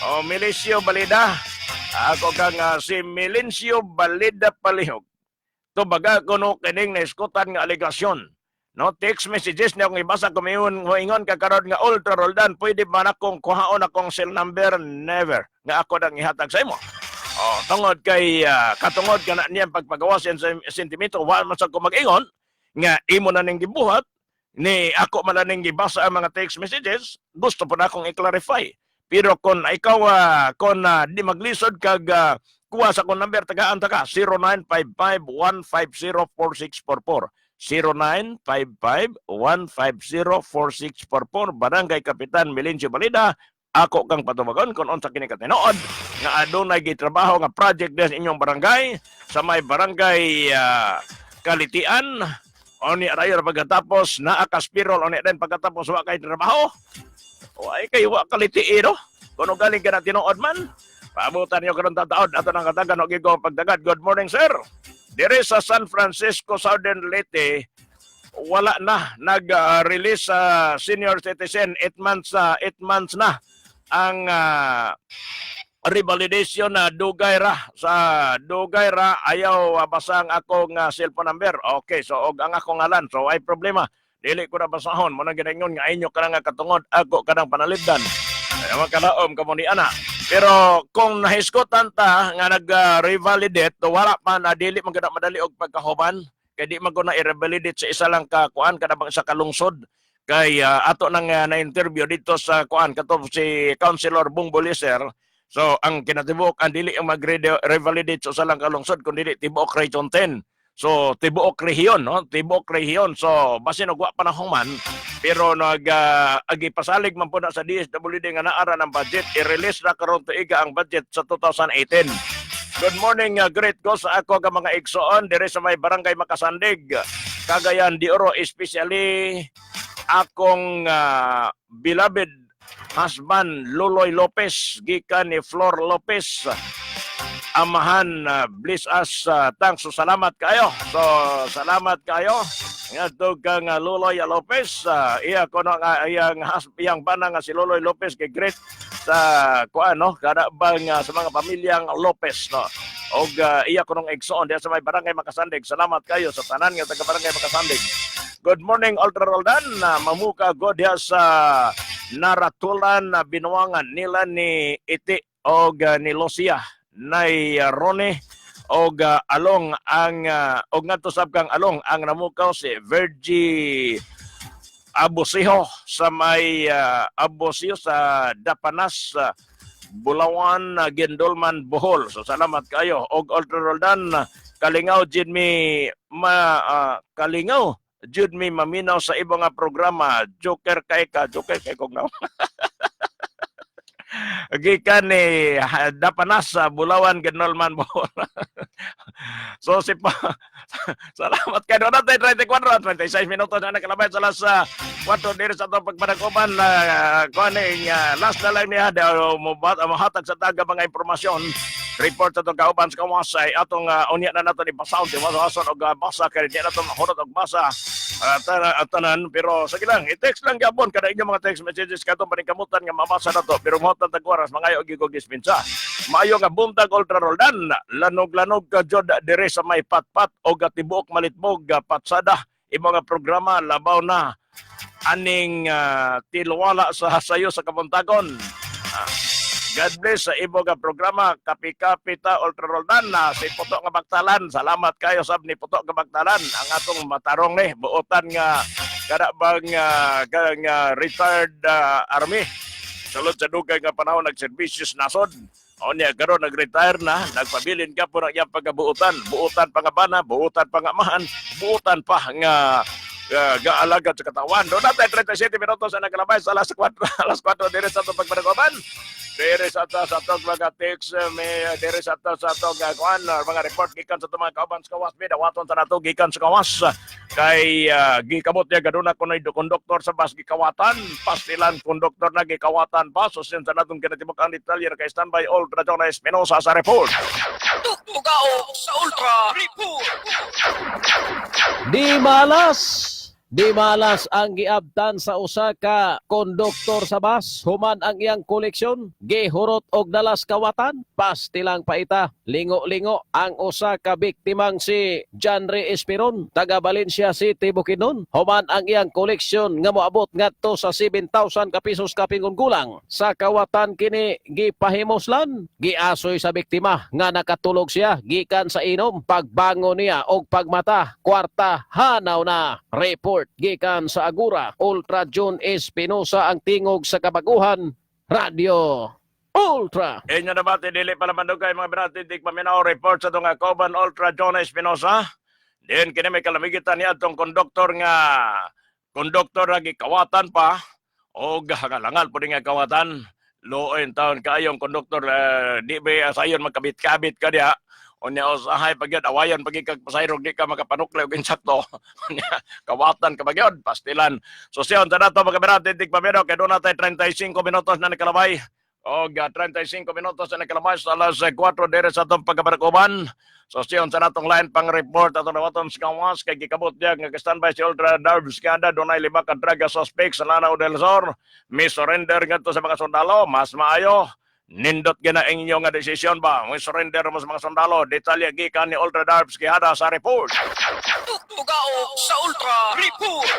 o Melisio Balida. Ako kang si Melencio Balida, palihog tubaga kuno kining naiskutan nga alegasyon, no? Text messages niya akong ibasa. Kumingon moingon ka karon nga, "Ultra Roldan, pwede ba na akong kuhaon akong cell number?" Never nga ako nang ihatag sa imo. Oh, tungod kay katungod kana niyang pagpagawas sa sentimento, wa man sa ko mag-ingon nga imo na ning gibuhat ni, ako man lang ning gibasa ang mga text messages. Gusto po na akong i-clarify. Pero kung ikaw kung di maglisod kag kuha sa akong number, tagaan ta ka 0955-150-4644, 0955-150-4644, Barangay Kapitan Melencio Balida. Ako kang patubagon kung unsa kini katinuod nga adunay gitrabaho nga project din sa inyong barangay sa may barangay Kalitian, o ni arayo pagkatapos naa kas payroll, o ni din pagkatapos wa kay trabaho. Wa kay wa kaliti no kuno galing ka na tinuod man. Paabutan niyo karon tataod, ato nang katagan og igong pagtagad. Good morning, sir, dire sa San Francisco, Southern Leyte, wala na nag-release sa senior citizen 8 months, 8 months na ang Revalidation na dugay ra sa dugay ra, ayaw basang akong cellphone number. Okay, so og ang akong ngalan, so ay problema. Dili ko na basahon mo nang ginaingon nga inyo ka nga katungod ako kanang panalipdan. Ay makalaom kamo ni ana. Pero kung nahisgotan ta nga nag-revalidate, wala pa na, dili man gud na madali og pagkahuman kay di man ko na i-revalidate sa isa lang ka kuan, kada bang isa ka lungsod, kay ato nang na-interview dito sa kuan kato si Councilor Bong Boliser. So ang kinatibuk ang dili ang mag-revalidate sa usa lang ka lungsod kun dili tibuok Region 10. So tibuok rehiyon, no? Tibuok rehiyon. So basin og wa pa na human, pero nag agi pasalig man po na sa DSWD nga naara ng budget, i-release na karon tuiga ang budget sa 2018. Good morning, great ko sa ako nga mga igsoon dire sa may Barangay Makasandig, Cagayan de Oro, especially akong beloved husband Luloy Lopez, gikan ni Flor Lopez. Amahan, bless us, thanks. So salamat kayo. So salamat kayo ngadto kang Luloy Lopez. Iya kono nga iyang bana nga si Luloy Lopez kay great sa kuan, no, kada bang sa mga pamilyang Lopez, no, og iya kunong igsoon diha sa may Barangay Makasandig. Salamat kayo sa tanan nga taga Barangay Makasandig. Good morning, Ultra Roldan, mamuka god diha sa Naratulan na Binuangan nila ni Iti og ni Lucia nay Rone og Along ang og ngadto sab kang Along ang namukaw si Virgie Abusiho sa may Abusiho sa Dapanas, Bulawan, Guindulman, Bohol. So salamat kayo. Og Ultra Roldan, kalingaw jud mi ma kalingaw jud mi maminaw sa ibang nga programa. Joker kay ka, joker kay kog naw. Gikan ni Dapanas sa Bulawan, Guindulman, Bohol. So si pa salamat kay doon natin 34 at 36 minutos na nakalabay sa alas 4 diri sa atong pagpanaguban na kuan uh, last na lang niya daw mo mohatag sa taga mga impormasyon, report sa atong kauban sa kawas ay atong unya na nato ni basaon di wason og basa kay di nato mahurot og basa tanan, pero sige lang, i-text lang gyapon kada inyong mga text messages katong paningkamutan nga mabasa nato, pero mo tag oras mangayo og og dispensa. Maayo nga buntag, Ultra Roldan, lanog-lanog ka jud dire sa may Patpat og tibuok Malitbog, patsada imo nga programa, labaw na aning tilwala sa sayo sa kabuntagon. God bless sa imo nga programa. Kapi-kapi ta, Ultra Roldan, na si Puto nga Baktalan. Salamat kayo sab ni Puto nga Baktalan. Ang atong matarong ni buotan nga kada bang nga retired army. Sulod sa dugay nga panahon nagserbisyo sa nasod. O niya, karon nag-retire na, nagpabilin ka po ng iyang pagkabuutan. Buutan pa nga bana, buutan pa nga amahan, buutan pa nga gaalagad sa katawan. Doon natin 37 minutos na nakalabay sa alas 4, alas 4 dire sa atong pagpanagoban. Dire sa atong mga text, may dire sa atong kuan, mga report gikan sa atong mga kauban sa kawas, may dawaton sa nato gikan sa kawas kay gikabot niya gaduna kunoy konduktor sa bus gikawatan, pastilan konduktor na gikawatan pa. So sa natong kinatibuk ang detalye kay standby Ultra John Espinosa sa report. Tugtugao sa Ultra Report. Di malas! Di malas ang giabtan sa usa ka konduktor sa bus human ang iyang koleksyon gihurot og dalas kawatan, pastilang paita. Lingo-lingo ang usa ka biktimang si John Ray Esperon, taga Valencia City, Bukidnon, human ang iyang koleksyon nga moabot ngadto sa 7,000 ka pesos kapin gulang sa kawatan kini gipahimoslan. Giasoy sa biktima nga nakatulog siya gikan sa inom. Pagbangon niya og pagmata, kwarta hanaw na. Report gikan sa Agora, Ultra John Espinosa, ang tingog sa kabaguhan, Radio Ultra. Inyo na ba, dili pa naman dugay, mga binati, dik paminaw report sa itong kauban Ultra John Espinosa. Din kini may kalamigitan niya atong konduktor nga konduktor nga gikawatan pa o galangal po nga kawatan. Luoy taon kayong konduktor, di ba sayon magkabit-kabit ka diha. Unya usahay pagyud awayon pag kag pasayro, di ka makapanukli og insakto. Unya kawatan ka magyud, pastilan. So siyon sa nato, mga binati, dik paminaw kay doon natay 35 minutos na nakalabay. Og 35 minutos na nakalabay sa alas 4 dire sa atong pagkabarakuban. So siyon sa natong line pang report atong dawaton sa kawas kay gikabot diya nga standby si Ultra Darbs Ganda, dunay lima ka drug suspect sa Lanao del Sur. Mi surrender ngadto sa mga sundalo, mas maayo. Nindot gina ang inyo nga desisyon ba? Mo surrender mo sa mga sundalo. Detalye gikan ni Ultra Darbs Quijada sa report. Tugtugao sa Ultra Report.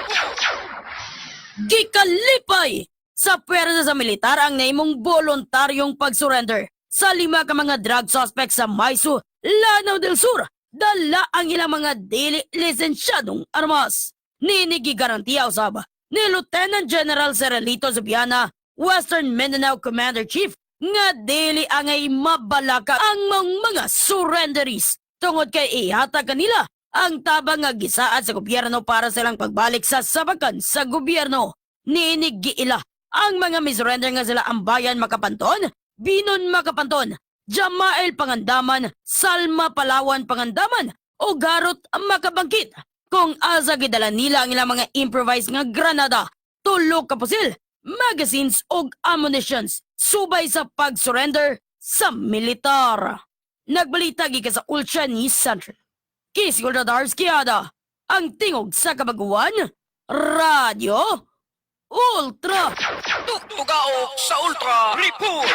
Gikalipay sa pwersa sa militar ang naimong voluntaryong pag-surrender sa lima ka mga drug suspects sa Maisu, Lanao del Sur. Dala ang ilang mga dili lisensyadong armas. Niini gigarantiya usab ni Lieutenant General Serelito Zubiana, Western Mindanao Commander Chief, nga dili angay mabalaka ang mga surrenderies tungod kay ihatag kanila ang tabang nga gisaad sa gobyerno para sa ilang pagbalik sa sabakan sa gobyerno. Niini giila ang mga misurrender nga sila ang Bayan Makapanton, Binon Makapanton, Jamael Pangandaman, Salma Palawan Pangandaman, o Garot Makabangkit. Kung asa gidala nila ang ilang mga improvised nga granada, tulo ka pusil, magazines og ammunitions, subay sa pag-surrender sa militar. Nagbalita gikan sa Ultra News Center. Kiss Dars Kiada, ang tingog sa kabaguan, Radyo Ultra! Tugtugao sa Ultra Report.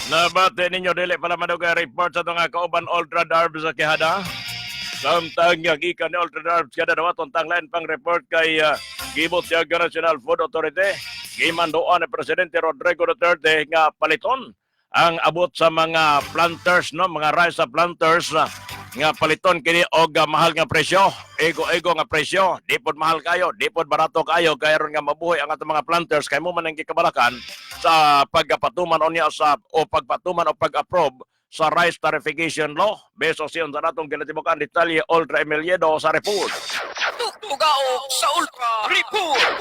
Nabati ninyo dili pala madugay report sa itong kauban Ultra Darbs sa Quijada. Samtang nga gikan ni Ultra Darbs kada dawaton tanglain pang report kay gibot siya National Food Authority. Gimandoan ni Presidente Rodrigo Duterte nga paliton ang abot sa mga planters, no, mga rice planters nga paliton kini og mahal nga presyo, ego-ego nga presyo, di pod mahal kayo, di pod barato kayo, kay aron nga mabuhi ang atong mga planters kay mo man ang gikabalakan sa pagpatuman unya sa o pagpatuman o pag-approve sa rice tarification law. Beso siyon sa natong ginatibukan detalye Ultra Emiliedo sa report. Tugtugao sa Ultra Report.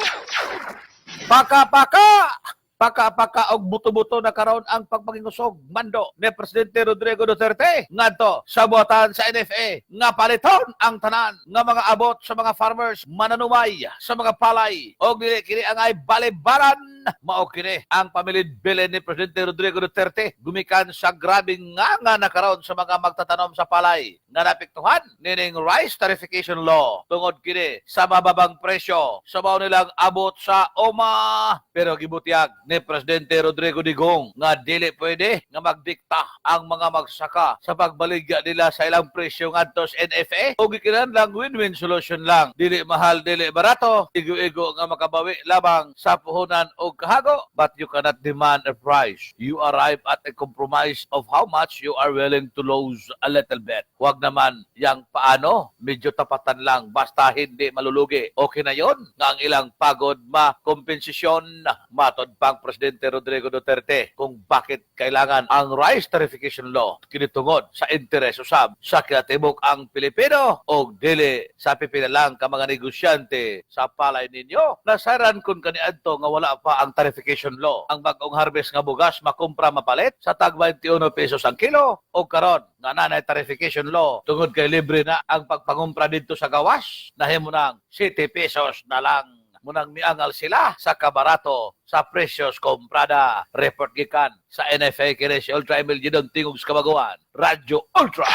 Paka-paka! Paka-paka og buto-buto na karon ang pagpangingusog mando ni Presidente Rodrigo Duterte ngadto sa buhatan sa NFA nga paliton ang tanan nga mga abot sa mga farmers mananumay sa mga palay og dili kini angay balibaran. Mao kini ang pamilid-bilin ni Presidente Rodrigo Duterte gumikan sa grabeng nga nga nakaron sa mga magtatanom sa palay nga naapektuhan nining rice tarification law tungod kini sa mababang presyo sa mao nilang abot sa oma. Pero gibutyag ni Presidente Rodrigo Digong nga dili pwede nga magdikta ang mga magsaka sa pagbaligya nila sa ilang presyo ngadto sa NFA o gikinahanglan win-win solution lang, dili mahal, dili barato, igo-igo nga makabawi lamang sa puhunan o kahago. But you cannot demand a price. You arrive at a compromise of how much you are willing to lose a little bit. Huwag naman yang paano, medyo tapatan lang basta hindi malulugi, okay na yon nga ang ilang pagod makompensasyon. Matod pang Presidente Rodrigo Duterte kung bakit kailangan ang rice tarification law, kini tungod sa interes usab sa kinatibuk ang Pilipino o dili sa pipila lang ka mga negosyante sa palay ninyo. Nasayran kun kaniadto nga wala pa ang tarification law, ang bag-ong harvest nga bugas makumpra mapalit sa tag 21 pesos ang kilo, o karon nga nanay tarification law, tungod kay libre na ang pagpangumpra didto sa gawas, nahimo nang 7 pesos na lang. Munang miangal sila sa kabarato sa presyos komprada. Report gikan sa NFA, kini si Ultra Emil Gidon, tingog sa kabaguan, Radyo Ultra.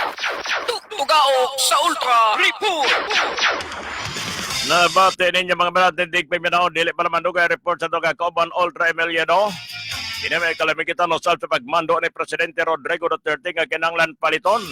Tugtugao sa Ultra Report. Nabati ninyo mga brad, hindi pa dili pa naman dugay report sa itong kauban Ultra Emiliano. Kini may kalamigitan no sa pagmando ni Presidente Rodrigo Duterte nga kinanglan paliton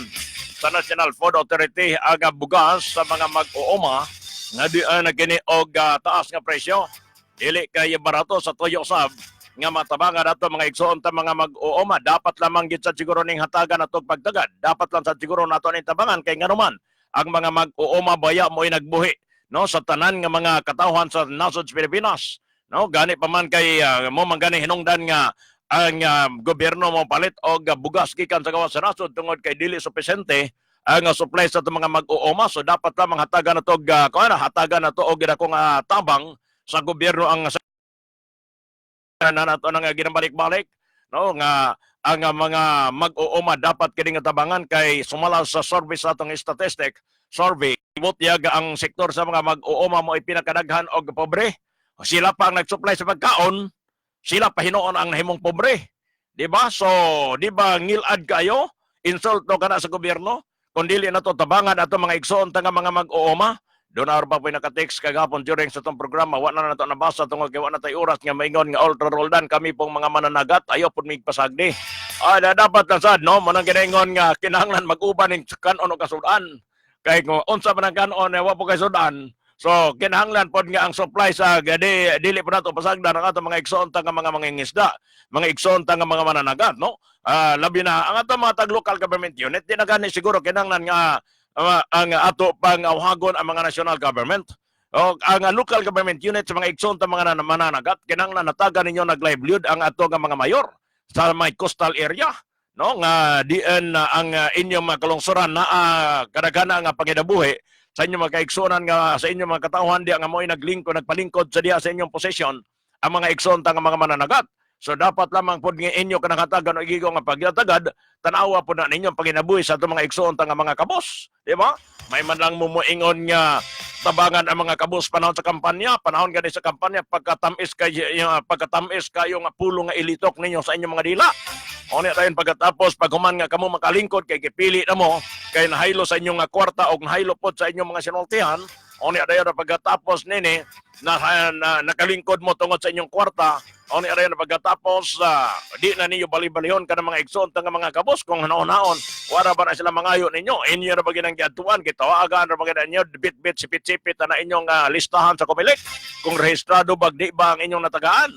sa National Food Authority ang bugas sa mga mag-uuma nga di na kini og taas nga presyo. Dili kay barato sa tuyo sab nga matabangan ato mga igsoon ta mga mag-uuma. Dapat lamang gid sa siguro ning hatagan ato pagtagad. Dapat lang sa siguro nato ning tabangan kay nganuman ang mga mag-uuma baya mo'y nagbuhi, no, sa tanan nga mga katawhan sa nasod sa Pilipinas, no. Gani pa man kay mo man gani hinungdan nga ang gobyerno mo palit og bugas gikan sa gawas sa nasod tungod kay dili supisente ang supply sa atong mga mag-uuma. So dapat lamang hatagan nato og kuan, hatagan nato og dako nga tabang sa gobyerno ang sa na nato nang ginabalik-balik, no, nga ang mga mag-uuma dapat kini nga tabangan kay sumala sa survey sa atong statistic survey, butyag ang sektor sa mga mag-uuma mo ipinakadaghan og pobre. Sila pa ang nag-supply sa pagkaon, sila pa hinuon ang nahimong pobre, di ba? So di ba ngilad kayo, insulto kana sa gobyerno kung dili na to tabangan ato mga igsoon ta nga mga mag-uuma. Doon na pa po'y naka-text kagahapon during sa atong programa. Wa na nato nabasa tungod kay wa na tay oras nga maingon nga, "Ultra Roldan, kami pong mga mananagat ayaw pud mig pasagdi." Ah, na dapat lang sad, no, mo nang ginaingon nga kinahanglan mag-uban ning kan-on og kasudan. Kay kung unsa man ang kan-on eh, wa po kay sudan. So kinahanglan pod nga ang supply sa gadi dili po nato pasagdan ang atong mga igsoon ta nga mga mangingisda, mga igsoon ta nga mga mananagat, no? Ah, labi na ang atong mga tag local government unit, di na gani siguro kinahanglan nga ang ato pang awhagon ang mga national government. O ang local government unit sa mga igsoon ta mga mananagat, kinahanglan natagan ninyo nag livelihood ang ato nga mga mayor sa may coastal area, no, nga diin ang inyong mga kalungsuran na kadaghana nga panginabuhi sa inyong mga kaigsuonan nga sa inyong mga katawhan diya nga mo'y naglingkod, nagpalingkod sa diha sa inyong posisyon ang mga igsoon ta nga mga mananagat. So dapat lamang pod nga inyo kanang hatagan o igigo nga pagyatagad, tan-awa pod na ninyo ang panginabuhi sa atong mga igsoon ta nga mga kabos, di ba? May man lang mumuingon nga tabangan ang mga kabos panahon sa kampanya, panahon gani sa kampanya pagkatamis kay pagkatamis kayo nga pulo nga ilitok ninyo sa inyong mga dila. Unya dayon pagkatapos paghuman nga kamo makalingkod kay gipili na mo kay nahaylo sa inyong nga kwarta og nahaylo pod sa inyong mga sinultihan. Unya dayon pagkatapos nini na nakalingkod mo tungod sa inyong kwarta. Unya dayon pagkatapos di na ninyo bali-balihon kanang mga igsoon nga mga kabos kung hanaon-haon wala ba na sila mangayo ninyo, inyo ra ba ginang giadtuan, gitawagan ra ba gina ninyo, bit-bit sipit-sipit na inyong listahan sa Comelec kung rehistrado bag di ba ang inyong natagaan.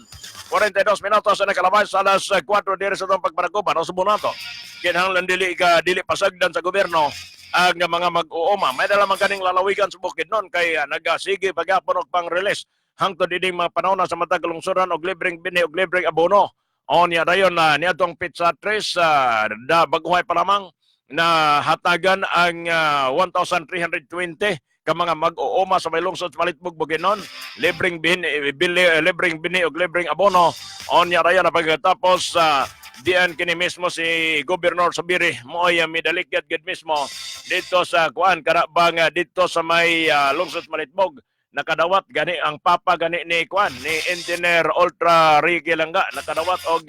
42 minutos na nakalabay sa alas 4 diri sa itong pagpanaguban o subo nato. Kinahanglan dili ka dili pasagdan sa gobyerno ang mga mag-uuma. May dala man kaning lalawigan sa Bukidnon kay nagasige pagyapon og pang-release hangtod ining mga panahon na sa matag lungsuran og libreng binhi og libreng abono. O niya dayon na niadtong petsa 3 da baguhay pa lamang na hatagan ang 1,320 ka mga mag-uuma sa may lungsod sa Malitbog, Bukidnon, libreng binhi, bili, libreng binhi og libreng abono. Onya rayon na pagkatapos sa diyan kini mismo si Gobernador Zubiri mo'y midalikyat gid mismo dito sa kuan karabang dito sa may lungsod sa Malitbog. Nakadawat gani ang papa gani ni kuan ni Engineer Ultra Ricky Langga, nakadawat og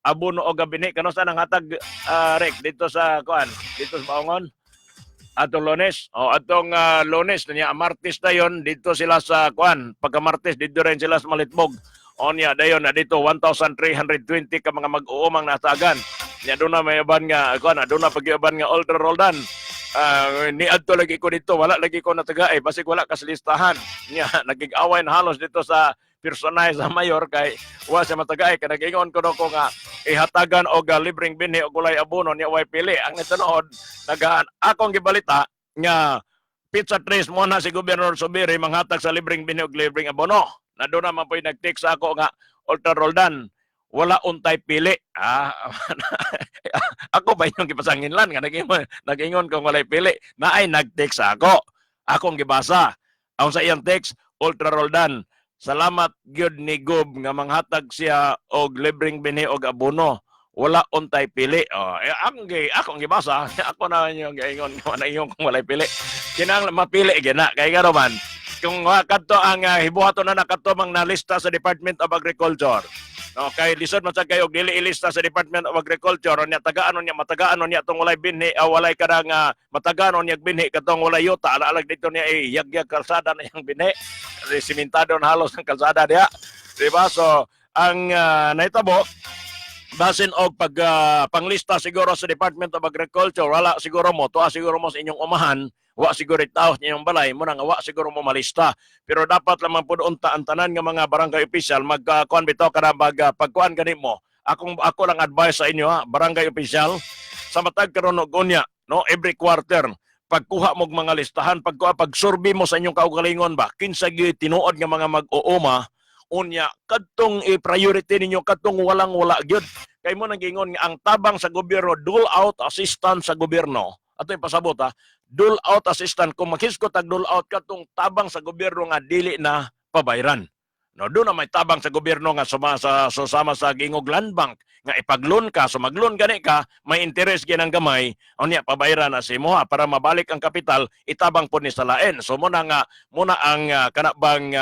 abono og binhi. Kano sa nang hatag, Rick, dito sa kuan dito sa Baongon atong Lunes? O atong Lunes niya, Martes dayon dito sila sa kuan, pagka Martes dito rin sila sa Malitbog. Onya dayon na dito 1,320 ka mga mag-uumang natagan niya. Doon na may uban nga kuan, doon na pag-uban nga, "Ultra Roldan, ni adto lagi ko dito, wala lagi ko nataga eh, basig wala ka sa listahan." Niya nagig-away na halos dito sa personahe sa mayor kay wa siya matagay, kay nag-ingon ko ko nga ihatagan og libreng binhi og gulay abono niya way pili. Ang nitunood nagaan akong gibalita nga petsa 3 mo na si Gobernador Zubiri manghatag sa libreng binhi og libreng abono. Na doon naman po'y nag-text ako nga, "Ultra Roldan, wala untay pili." Ah, ako ba inyong gipasanginlan nga nag-ingon kung walay pili? Naay nag-text ako. Akong gibasa. Ang sa iyang text, "Ultra Roldan, salamat gyud ni Gob nga manghatag siya og libreng binhi og abono. Wala untay pili." Oh, eh, akong gibasa, ako na yung giingon nga wala kung walay pili. Kinahanglan mapili gina kay ngano man kung kadto ang hibuhaton na kadto mang nalista sa Department of Agriculture. No, kay lisod man sa kayo og dili ilista sa Department of Agriculture, unya tagaan niya, matagaan niya tong walay binhi, walay kadang matagaan niya binhi katong walay yuta, alaalag dito niya eh, yagyag kalsada na iyang binhi. Kasi simentado na halos ang kalsada diha. Di ba? So ang nahitabo basin og pag panglista siguro sa Department of Agriculture, wala siguro mo tuwa siguro mo sa inyong umahan, wa siguro tao sa inyong balay mo na nga wa siguro mo malista. Pero dapat lamang pud unta ang tanan nga mga barangay official mag kuan bitaw kada mag pagkuan gani mo. Akong ako lang advice sa inyo ha, barangay official, sa matag karon og unya, no, every quarter pagkuha mo og mga listahan, pagkuha, pag-survey mo sa inyong kaugalingon ba, kinsa gyud tinuod nga mga mag-uuma. Unya kadtong i-priority ninyo kadtong walang wala gyud, kay mo nang giingon nga ang tabang sa gobyerno, dole out assistance sa gobyerno, ato ipasabot ha, dole out assistance, kung makisgot tag dole out, katong tabang sa gobyerno nga dili na pabayran, no, doon na may tabang sa gobyerno nga suma sa susama sa gingog land bank nga ipag-loan ka. So mag-loan gani ka, may interest ginang gamay, unya pabayran na si imoha para mabalik ang kapital, itabang po ni sa lain. So muna nga muna ang kana bang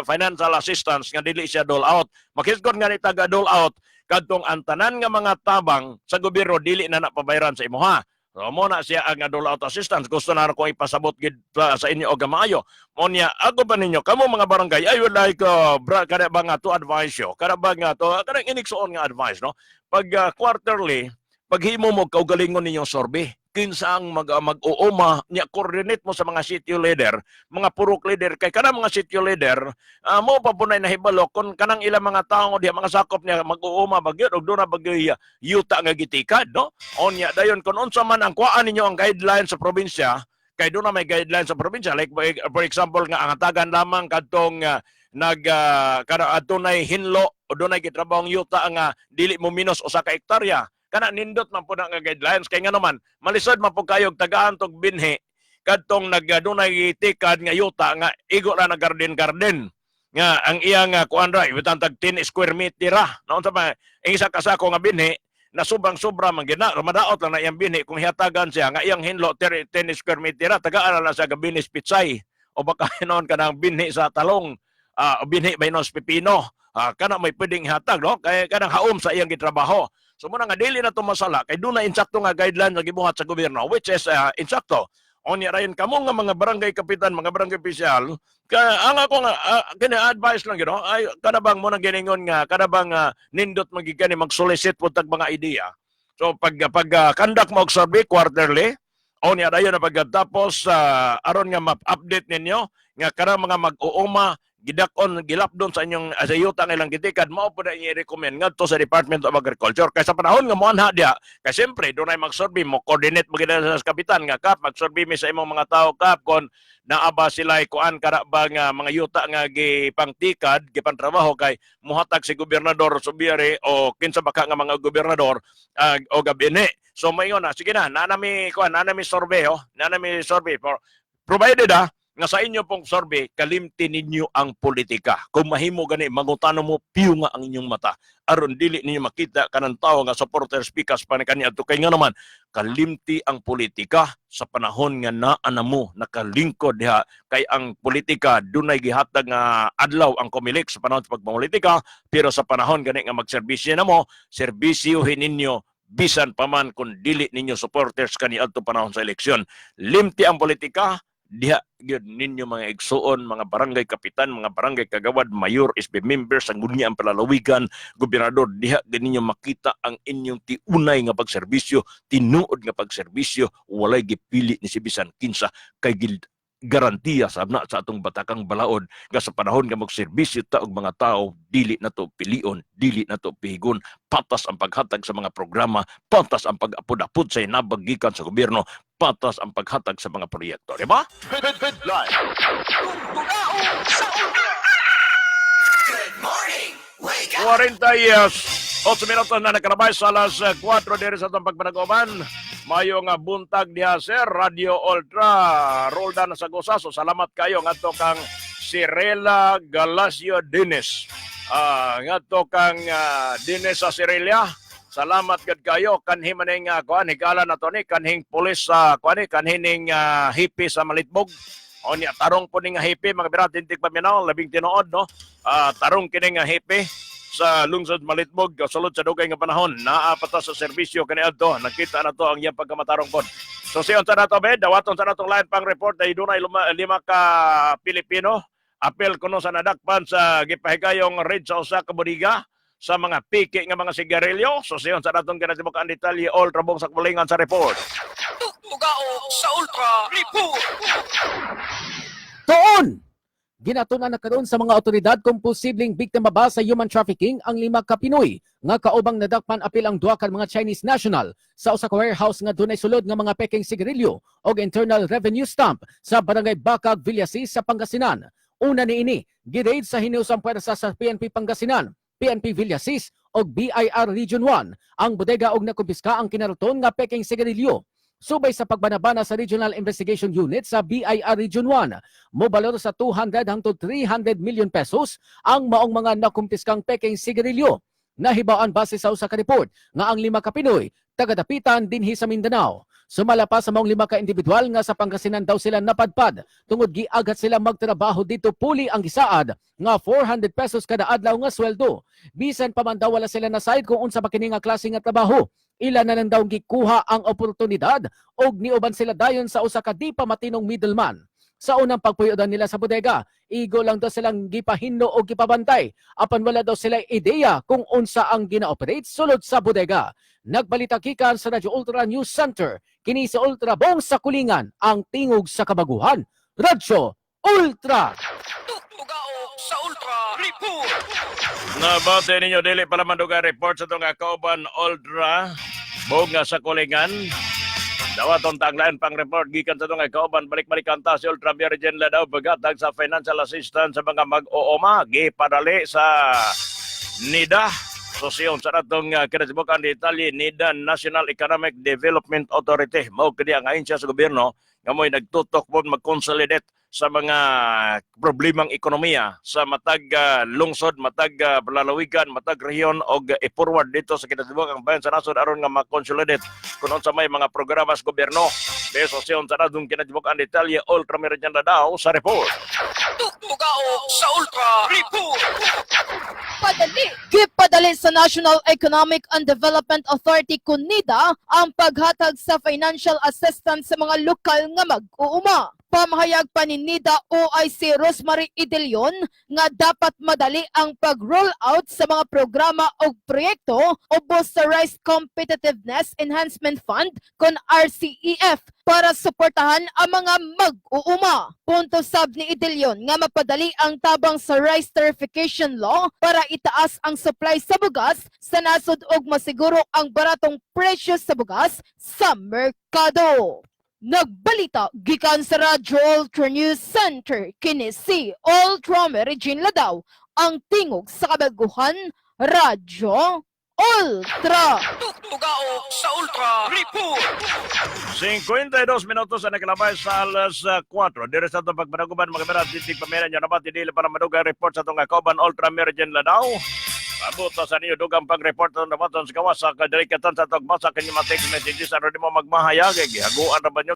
financial assistance nga dili siya dole out. Makisgot nga ni taga dole out, kadtong ang tanan nga mga tabang sa gobyerno dili na napabayran sa imoha. So mo na siya ang dole out assistance. Gusto na ko ipasabot gid sa inyo og maayo. Mo niya ako ba ninyo kamo mga barangay, I would like kada ba nga to advise you. Kada ba nga to kanang iniksuon nga advice, no? Pag quarterly, paghimo mo kaugalingon ninyong survey kinsa ang mag-uuma niya, coordinate mo sa mga city leader, mga purok leader, kay kanang mga city leader mo pa punay nahibalo kung kanang ilang mga tao diha, mga sakop niya, mag-uuma ba gyud og doon na ba gyud yuta nga gitikad, no? Onya dayon kung unsa man ang kuhaan ninyo ang guideline sa probinsya, kay doon na may guideline sa probinsya, like for example nga ang hatagan lamang kadtong nag kada adunay hinlo o dunay gitrabahong yuta nga dili mo minus 1 ka hektarya. Kana nindot man pud nga guidelines, kay nga naman malisod man pud kayo tagaan tog binhi kadtong nagdunay tikad nga yuta nga igo ra na garden garden nga ang iya nga kuan ra ibutang tag 10 square meter ra, no? Unsa pa ang isa ka sako nga binhi na sobrang sobra man gina, madaot lang na iyang binhi kung hihatagan siya nga iyang hinlo 10 square meter ra, tagaan na lang siya ga binhi sa pitsay o baka noon kanang binhi sa talong o binhi ba sa pipino, kana may pwedeng ihatag, no? Kay kanang haom sa iyang gitrabaho. So muna nga dili na to masala kay doon na insakto nga guideline nga gibuhat sa gobyerno, which is insakto. Unya rayon kamo nga mga barangay kapitan, mga barangay opisyal, ka ang ako nga kini advice lang gino ay kada bang mo nang giningon nga kada bang nindot magigani mag-solicit po tag mga idea. So pag conduct mo og survey quarterly, unya dayon na pagkatapos aron nga ma-update ninyo nga kada mga mag-uuma gidakon gilapdon sa inyong sa yuta nga ilang gitikad, mao po na inyo i-recommend ngadto sa Department of Agriculture, kay sa panahon nga moanha diya, kay siyempre doon ay mag-survey mo, coordinate mo gid sa kapitan nga, "Kap, mag-survey mi sa imong mga tao, Kap, kon naa ba sila kuan kara ba nga mga yuta nga gipangtikad, gipantrabaho," kay muhatag si Gobernador Zubiri o kinsa baka nga mga gobernador o gabine. So mayon na, sige na, naa nami kuan, naa nami survey, oh, naa nami survey for provided nga sa inyo pong survey, kalimti ninyo ang politika. Kung mahimo gani, mangutano mo, piyo nga ang inyong mata. Aron dili ninyo makita kanang tao nga supporters pikas pa ni kaniadto. Kay nga naman, kalimti ang politika sa panahon nga naa na mo nakalingkod diha, kay ang politika dunay gihatag nga adlaw ang COMELEC sa panahon sa pagpamulitika, pero sa panahon gani nga magserbisyo na mo, serbisyohin ninyo bisan pa man kung dili ninyo supporters kaniadto panahon sa eleksyon. Limti ang politika diha gyud ninyo, mga igsuon, mga barangay kapitan, mga barangay kagawad, mayor, SB members, sangguniang palalawigan, gobernador, diha gyud ninyo makita ang inyong tiunay nga pagserbisyo, tinuod nga pagserbisyo, walay gipili ni si bisan kinsa, kay gil garantiya sa na sa atong batakang balaod nga sa panahon nga magserbisyo ta og mga tao, dili na to pilion, dili na to pihigon, patas ang paghatag sa mga programa, patas ang pag-apod-apod sa hinabag gikan sa gobyerno, patas ang paghatag sa mga proyekto, di ba? Headline. Tugtugaon sa Ultra. 48 minutos na nakalabay sa alas 4 diri sa atong pagpanagoban. Mayo nga buntag diha, sir, Radio Ultra Roldan sa Gosa. So salamat kayo ngadto kang Sirela Galacio Dines. Ngadto kang Dines sa Sirelia. Salamat gud kayo kanhi maning kuan higala na to ni kanhing pulis sa kuan ni kanhining hipi sa Malitbog. O niya tarong po ni nga hipi, mga birat tintik paminaw, labing tinuod, no. Tarong kini nga hipi sa lungsod Malitbog sulod sa dugay nga panahon naa pa ta sa serbisyo kaniadto, nakita na to ang iyang pagkamatarong pod. So siyon sa nato be dawaton sa natong line pang report ay dunay lima ka Pilipino apel kuno sa nadakpan sa gipahigayong raid sa usa ka bodega sa mga piki nga mga sigarilyo. So siyon sa natong kinatibuk ang detalye, all trabong sa kulingan sa report. Tugtugaon sa Ultra Report. Tuon! Ginatunan na karon sa mga otoridad kung posibleng biktima ba sa human trafficking ang lima ka Pinoy nga kaubang nadakpan apil ang duha ka mga Chinese national sa usa ka warehouse nga dunay sulod nga mga peking sigarilyo og Internal Revenue Stamp sa Barangay Bakag, Villasis sa Pangasinan. Una niini, gi-raid sa hiniusang puwersa sa PNP Pangasinan, PNP Villasis og BIR Region 1 ang bodega og nakumpiska ang kinaruton nga peking sigarilyo. Subay sa pagbanabana sa Regional Investigation Unit sa BIR Region 1, mobalor sa 200 hangtod 300 million pesos ang maong mga nakumpiskang peking sigarilyo. Nahibawaan base sa usa ka report nga ang lima ka Pinoy tagadapitan dinhi sa Mindanao. Sumala pa sa maong lima ka individual nga sa Pangasinan daw sila napadpad tungod giaghat sila magtrabaho dito puli ang gisaad nga 400 pesos kada adlaw nga sweldo. Bisan pa man daw wala sila nasayod kung unsa pa kini nga klase nga trabaho. Ila na lang daw gikuha ang oportunidad og niuban sila dayon sa usa ka di pa matinong middleman. Sa unang pagpuyodan nila sa bodega, igo lang daw silang gipahinlo o gipabantay apan wala daw sila ideya kung unsa ang gina-operate sulod sa bodega. Nagbalita gikan sa Radyo Ultra News Center, kini si Ultra Bong sa Kulingan, ang tingog sa kabaguhan. Radyo Ultra! Tugtugao sa Ultra Report. Nabati ninyo dili pala mandugay report sa itong kauban Ultra Bong nga sa Kulingan. Dawaton taglayan pang report gikan sa itong kauban balik-balik kanta si Ultra Virgin Ladaw bagatag sa financial assistance sa mga mag-uuma gipadali sa NEDA. Sosyon sa atong kinasibukan detalye, NEDA, National Economic Development Authority, mao kini ang ahensya sa gobyerno nga mo'y nagtutok po mag-consolidate sa mga problemang ekonomiya sa matag lungsod, matag lalawigan, matag rehiyon og i-forward dito sa kinatibuk-ang bayan sa nasod aron nga ma-consolidate kung unsa may mga programa sa gobyerno. Besosyon sa atong kinatibuk-ang detalye, Ultra Meridian daw sa report. Tugtugao sa Ultra Report. Padali. Gipadali sa National Economic and Development Authority kun NEDA ang paghatag sa financial assistance sa mga lokal nga mag-uuma. Pamahayag pa ni NEDA OIC Rosemary Edillon nga dapat madali ang pag-roll out sa mga programa o proyekto ubos sa Rice Competitiveness Enhancement Fund kon RCEF para suportahan ang mga mag-uuma. Punto sab ni Edillon nga mapadali ang tabang sa Rice Tariffication Law para itaas ang supply sa bugas sa nasod ug masiguro ang baratong presyo sa bugas sa merkado. Nagbalita gikan sa Radyo Ultra News Center, kini si Ultra Mary Jean Ladau, ang tingog sa kabaguhan, Radyo Ultra. Tugtugao sa Ultra Report. 52 minutos ang naglabay sa alas 4. Dire sa itong pagpanaguban, mga merat, titig pamilya nyo naman, dili para madugay report sa itong kauban Ultra Meridian Ladaw. Abot sa ninyo dugang pag-report sa nabaton sa gawas sa kadalikatan sa itong basa kanyang mga text messages, ano di mo magmahayag, eh, gihaguan na ba nyo?